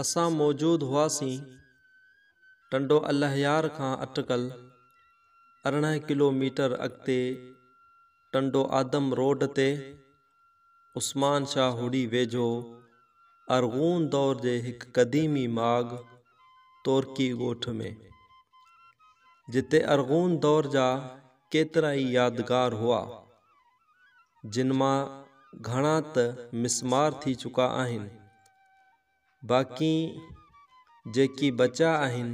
اسان موجود هئاسين ٽنڊو الهيار کان اٽڪل 18 ڪلو ميٽر اڳتي ٽنڊو آدم روڊ تي عثمان شاهه هڙي ويجهو ارغون دور جي هڪ قديمي ماڳ تورڪي ڳوٺ ۾، جتي ارغون دور جا ڪيترائي يادگار هئا، جن مان گهڻا ته مسمار ٿي چڪا آهن. باقي جيڪي بچيا آهن،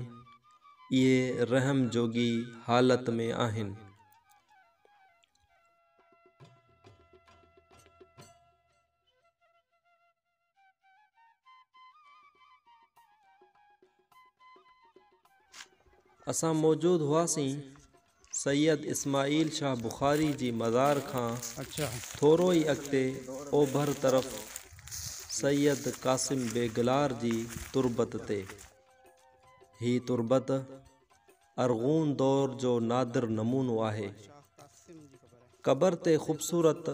اهي رحم جوڳي حالت ۾ آهن. اسان موجود هئاسين سيد اسماعيل شاهه بخاري جي مزار کان ٿورو ئي اڳتي اوڀر طرف سيد قاسم بيگلار جي تربت تي. هي تربت ارغون دور جو نادر نمونو آهي. قبر تي خوبصورت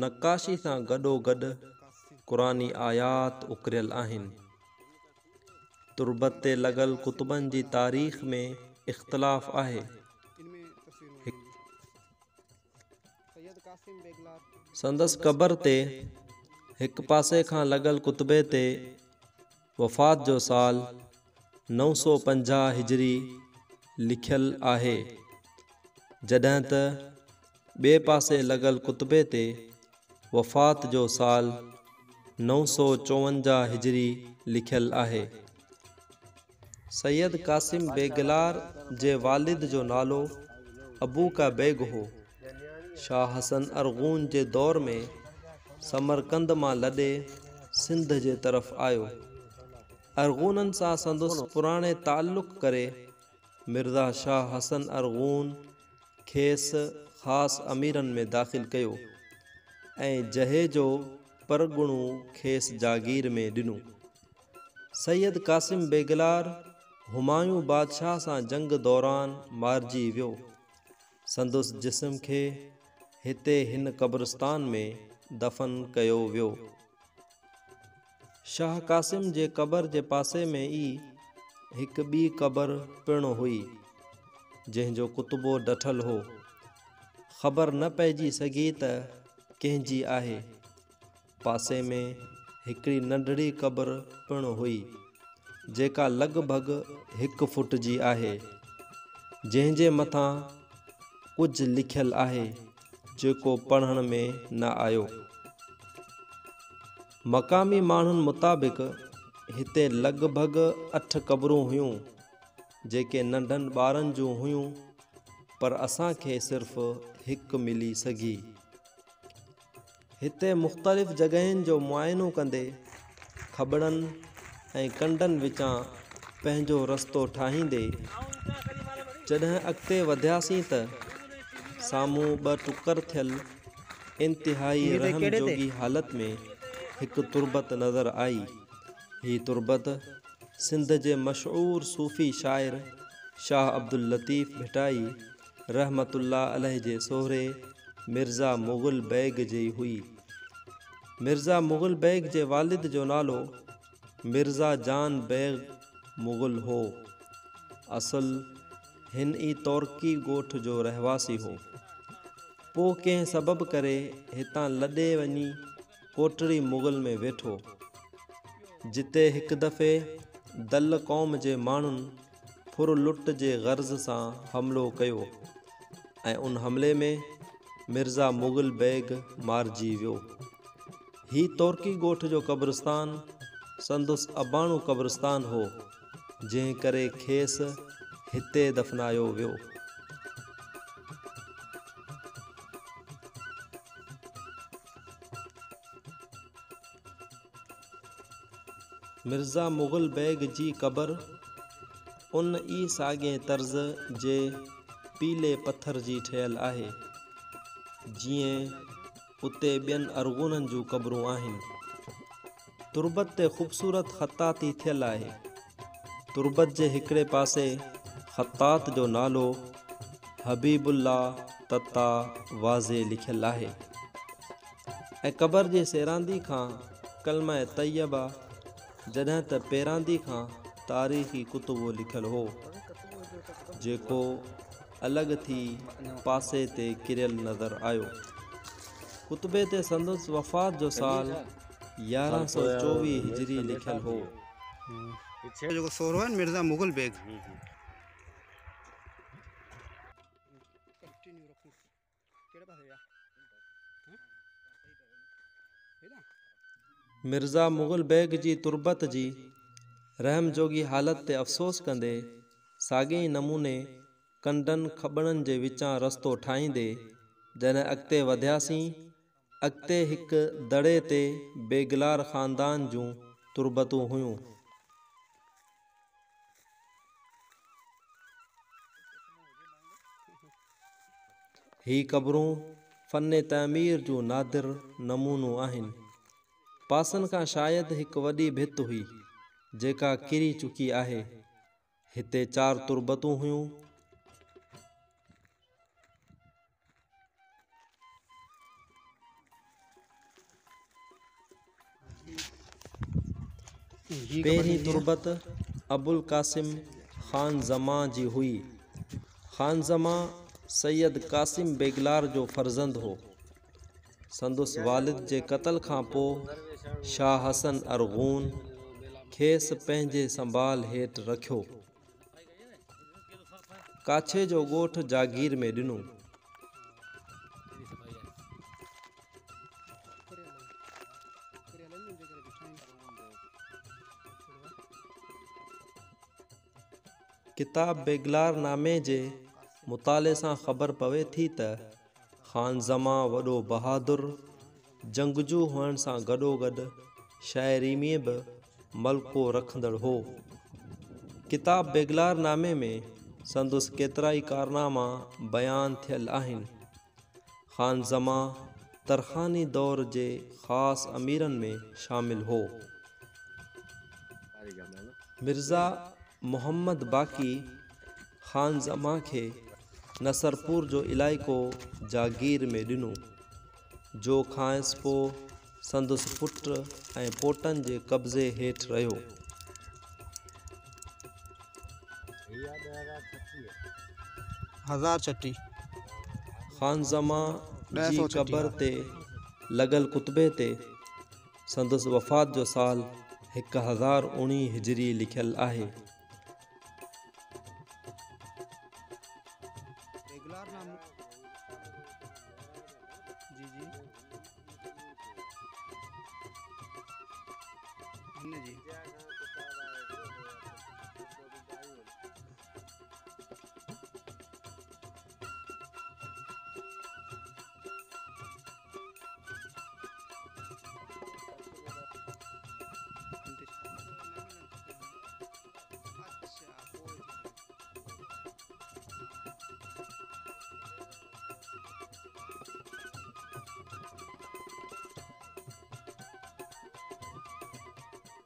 نقاشي سان گڏوگڏ قرآني آيات اڪريل آهن. تربت تي لڳل ڪتبن جي تاريخ ۾ اختلاف آهي. سندس قبر تي هڪ پاسي کان لڳل ڪتبي تي وفات جو سال 950 هجري لکيل آهي، جڏهن ته ٻئي پاسي لڳل ڪتبي تي وفات جو سال 954 هجري لکيل آهي. سيد قاسم بيگلار جي والد جو نالو ابوڪا بيگ هو. شاهه حسن ارغون جي دور ۾ سمرقند مان لڏي سنڌ جي طرف آيو. ارغونن سان سندس پراڻي تعلق ڪري مرزا شاهه حسن ارغون کيس خاص اميرن ۾ داخل ڪيو ۽ جهي جو پرڳڻو کيس جاگير ۾ ڏنو. سيد قاسم بيگلار همايون بادشاهه سان جنگ دوران مارجي ويو. سندس جسم کي هتي هن قبرستان ۾ دفن ڪيو ويو. شاهه قاسم جي قبر جي پاسي ۾ ئي هڪ ٻي قبر پڻ هئي، جنهن جو ڪتبو ڊٺل هو. خبر نه پئجي سگهي ته ڪنهن جي آهي. پاسي ۾ هڪڙي ننڍڙي قبر پڻ هئي، جيڪا لڳ ڀڳ هڪ فوٽ جي آهي، جنهن جي مٿان ڪجهه لکيل آهي، جيڪو پڙهڻ ۾ نه آيو. مقامي ماڻهن مطابق هتي لڳ ڀڳ اٺ قبرون هيون، جيڪي ننڍن ٻارن جون هيون، پر اسان کي صرف هڪ ملي سگهي. هتي مختلف جڳهين جو معائنو ڪندي کٻڙن ۽ ڪنڊن وچان پنهنجو رستو ٺاهيندي جڏهن اڳتي وڌياسين ته سامهون ٻه ٽڪر ٿيل انتهائي رحم جوڳي حالت ۾ هڪ تربت نظر آئي. هي تربت سنڌ جي مشهور صوفي شاعر شاهه عبداللطيف ڀٽائي رحمة الله عليه جي سهري مرزا مغل بيگ جي هئي. مرزا مغل بيگ جي والد جو نالو مرزا جان بيگ مغل هو. اصل هن ئي تورڪي ڳوٺ جو رهواسي هو. پوء ڪنهن سبب ڪري هتان لڏي وڃي ڪوٽڙي مغل ۾ ويٺو، جتي هڪ دفعي دل قوم جي ماڻهن ڦر لٽ جي غرض سان حملو ڪيو ۽ ان حملي ۾ مرزا مغل بيگ مارجي ويو. هي تورڪي ڳوٺ جو قبرستان سندس اباڻو قبرستان هو. جنهن ڪري کيس هتي دفنايو ويو. مرزا مغل بيگ جي قبر ان ئي ساڳئي طرز جي پيلي پٿر جي ٺهيل آهي، جيئن اتي ٻين ارغونن جون قبرون آهن. تربت تي خوبصورت خطاطي ٿيل آهي. تربت جي هڪڙي پاسي خطاط جو نالو حبيب الله تتا واضح لکيل آهي ۽ قبر جي سيراندي کان ڪلمه طيبه جڏهن ته پيراندي کان تاريخي ڪتبو لکيل هو، جيڪو الڳ ٿي پاسي تي ڪريل نظر آيو. ڪتبي تي سندس وفات جو سال 1124 هجري لکيل هو. جيڪو سورو آهي مرزا مغل بيگ. مرزا مغل بيگ جي تربت جي رحم جوڳي حالت تي افسوس ڪندي ساڳئي ئي نموني ڪنڊن کٻڙن جي وچان رستو ٺاهيندي جڏهن اڳتي وڌياسين، اڳتي هڪ دڙي تي بيگلار خاندان جون تربتون هيون. هي قبرون فن تعمير جو نادر نمونو آهن. پاسن کان شايد هڪ وڏي ڀت هئي، جيڪا ڪري چڪي آهي. هتي چار تربتون هيون. پهرين تربت ابوالقاسم خان زمان جي هئي. خان زمان سيد قاسم بيگلار جو فرزند هو. سندس والد جي قتل کان پوء شاهه حسن ارغون کيس پنهنجي سنڀال هيٺ رکيو. ڪاڇي جو ڳوٺ جاگير ۾ ڏنو. ڪتاب بيگلار نامي جي مطالعي سان خبر پوي ٿي ته خان زمان وڏو بهادر جنگجو هئڻ سان گڏوگڏ شاعري ۾ به ملڪو رکندڙ هو. ڪتاب بيگلار نامي ۾ سندس ڪيترائي ڪارناما بيان ٿيل آهن. خان زمان ترخاني دور جي خاص اميرن ۾ شامل هو. مرزا محمد باقي خان زمان کي نصرپور جو علائقو جاگير ۾ ڏنو، جو کانئس پوء سندس پٽ ۽ پوٽن جي قبضي هيٺ رهيو. خان زمان جي قبر تي لڳل ڪتبي تي سندس وفات جو سال 1019 هجري لکيل آهي.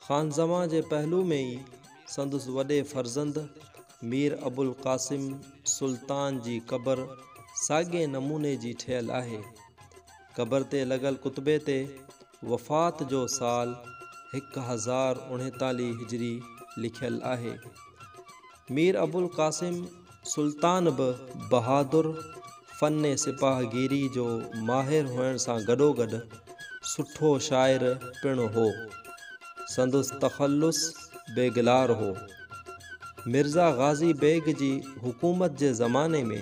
خان زمان جي پهلو ۾ ئي سندس وڏي فرزند مير ابوالقاسم سلطان جي قبر ساڳئي نموني جي ٺهيل آهي. قبر تي لڳل ڪتبي تي وفات جو سال 1039 هجري لکيل آهي. مير ابوالقاسم سلطان به بهادر، فن سپاهگيري جو ماهر هئڻ سان گڏوگڏ سٺو شاعر پڻ هو. سندس تخلص بيگلار هو. مرزا غازي بيگ جي حڪومت جي زماني ۾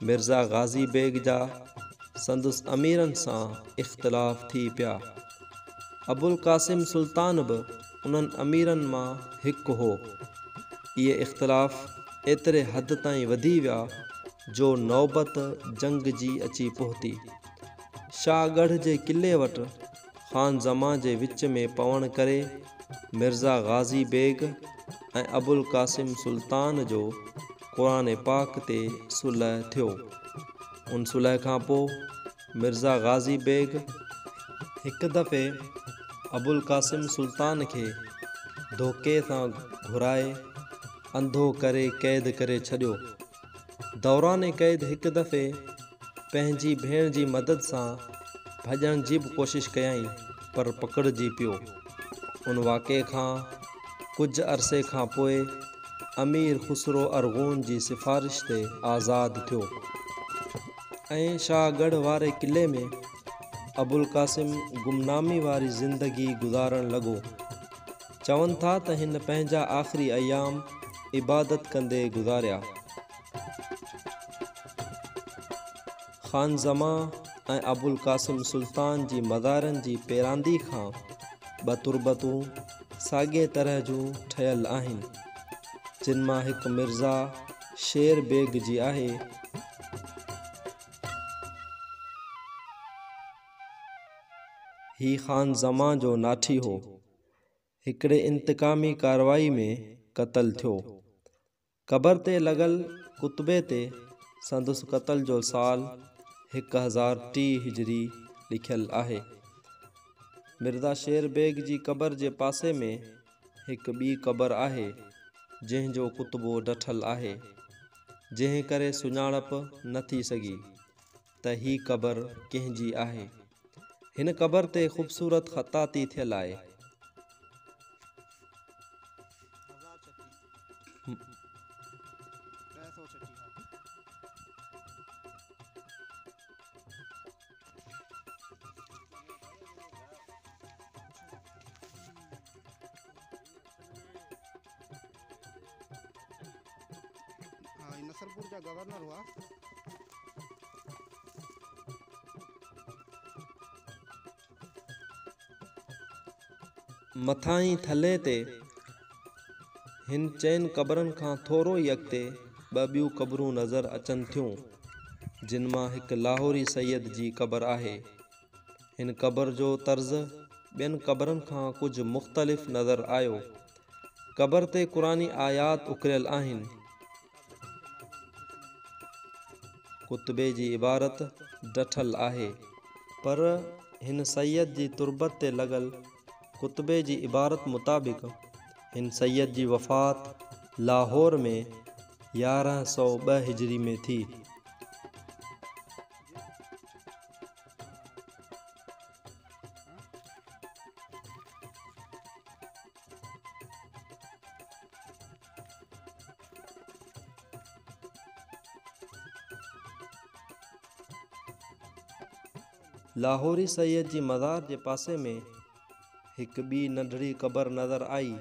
مرزا غازي بيگ جا سندس اميرن سان اختلاف ٿي پيا. ابوالقاسم سلطان به انهن اميرن مان هڪ هو. اهي اختلاف ايتري حد تائين وڌي ويا جو نوبت جنگ جي اچي پهتي. شاهه ڳڙهه جي قلعي وٽ خان زمان جي وچ ۾ پوڻ ڪري مرزا غازي بيگ ۽ ابوالقاسم سلطان جو قرآن پاڪ تي صلح ٿيو. ان صلح کان پوء مرزا غازي بيگ هڪ دفعي ابوالقاسم سلطان کي ڌوڪي سان گهرائي انڌو ڪري قيد ڪري ڇڏيو. دوران قيد هڪ دفعي پنهنجي ڀيڻ جي مدد سان ڀڄڻ جي به ڪوشش ڪيائين پر پڪڙجي پيو. ان واقعي کان ڪجهه عرصي کان پوء امير خسرو ارغون جي سفارش تي آزاد ٿيو ۽ شاهه ڳڙهه واري قلعي ۾ ابوالقاسم گمنامي واري زندگي گذارڻ لڳو. چون ٿا ته هن پنهنجا آخري ايام عبادت ڪندي گذاريا. خان زمان ۽ ابوالقاسم سلطان جي مزارن جي پيراندي کان ٻه تربتون ساڳيء طرح جون ٺهيل آهن، جن مان هڪ مرزا شير بيگ جي آهي. هي خان زمان جو ناٺي هو. هڪڙي انتقامي ڪارروائي ۾ قتل ٿيو. قبر تي لڳل ڪتبي تي سندس قتل جو سال 1030 هجري لکيل آهي. مرزا شير بيگ جي قبر جي پاسي ۾ هڪ ٻي قبر آهي، جنهن جو ڪتبو ڊٺل آهي، جنهن ڪري سڃاڻپ نه ٿي سگهي ته هي قبر ڪنهن جي آهي. هن قبر تي خوبصورت خطاطي ٿيل آهي. نصرپور جا گورنر هئا. مٿاهين ٿلهي تي هن چئن قبرن کان ٿورو ئي اڳتي ٻه ٻيون قبرون نظر اچن ٿيون، جن مان هڪ لاهوري سيد جي قبر آهي. هن قبر جو طرز ٻين قبرن کان ڪجهه مختلف نظر آيو. قبر تي قرآني آيات اڪريل آهن. ڪتبي جي عبارت ڊٺل آهي. پر هن سيد جي تربت تي لڳل ڪتبي جي عبارت مطابق هن سيد جي وفات لاهور ۾ 1102 هجري ۾ ٿي. لاهوري سيد جي مزار جي پاسي ۾ هڪ ٻي ننڍڙي قبر نظر آئي،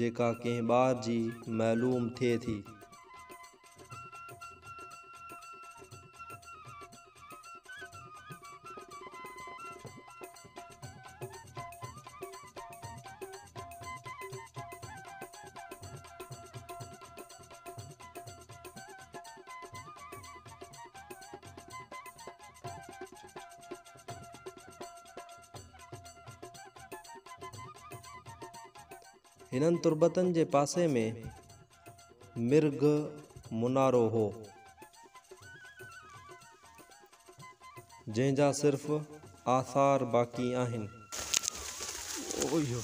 جيڪا ڪنهن ٻار جي معلوم ٿئي ٿي. هنن تربتن جي پاسي ۾ مرگ منارو هو، جنهن جا صرف آثار باقي آهن. اهو.